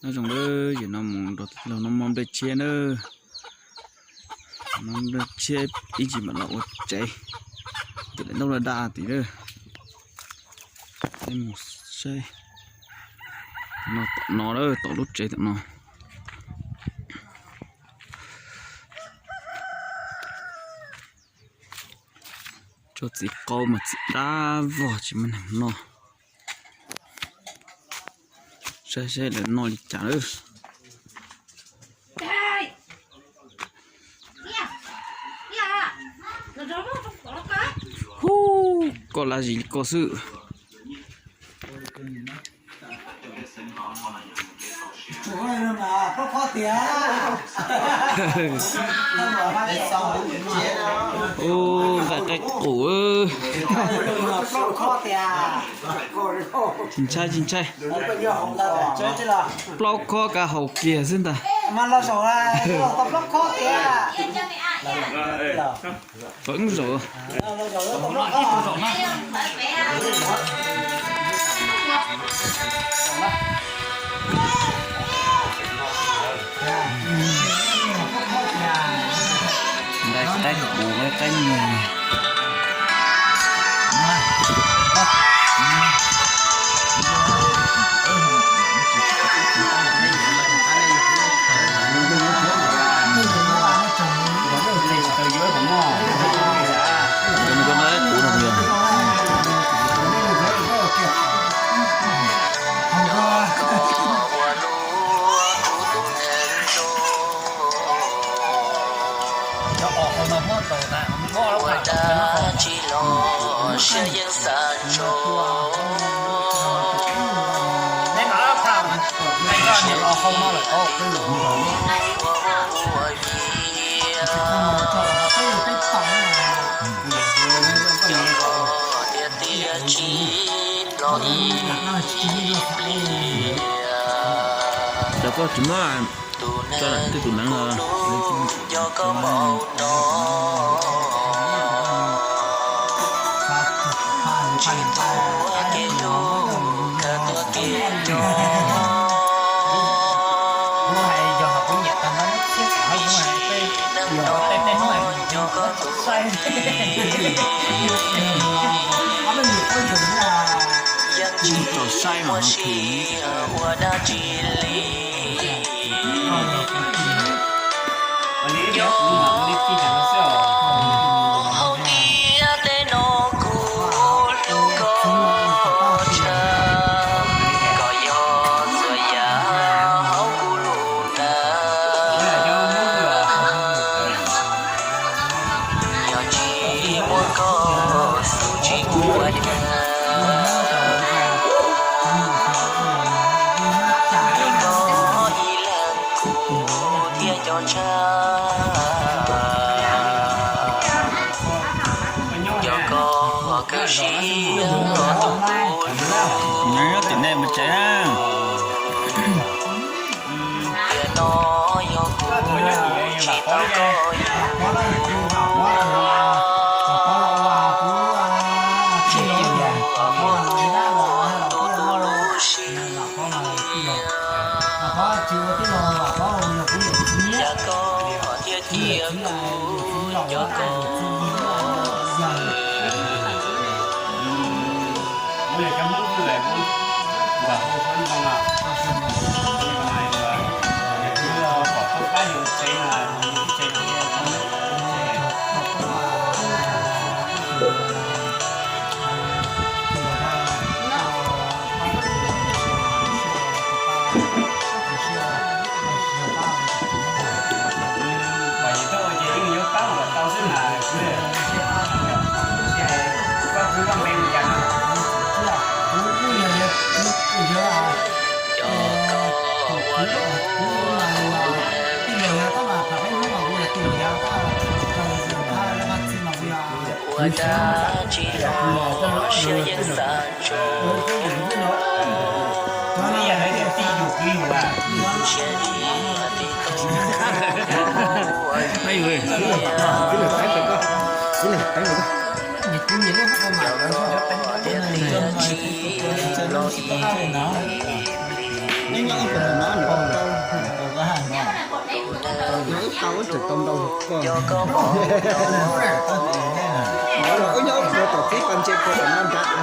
Nyob zoo lawm, yam no mus nrog tij laug no muab nplej tshiab na. Muab nplej tshiab ib ntsis mam los ua tsev. Tus daim ntaub daj daj tid lawm. Peb mus saib no, tom no lawm, tom lub tsev tom no. Tso txiv qau mas txiv dab vog tsis muaj neeg noj. Saib saib lawv noj li cas lawm. Hu, koj laj zis li koj xwb. Ub, nqaij qaib qus. Tsis ntshai, tsis ntshai. Plaub khob kav haus kiag xwb ntag. Feeb zaum. Nqaij qaib qus, nqaij qaib nyeg. Cov koj tsis muab tso lam twj tus neev los. Tsis tau saib mas. Nyob tim nej mus tsev na. Ua dab tsi los siab yeej xav ntsoov. Tiam sis los ib pliag. Tau ua tseem tau ntau koj. Ua nyob ua tau txib pas ntse koj tom no nrad.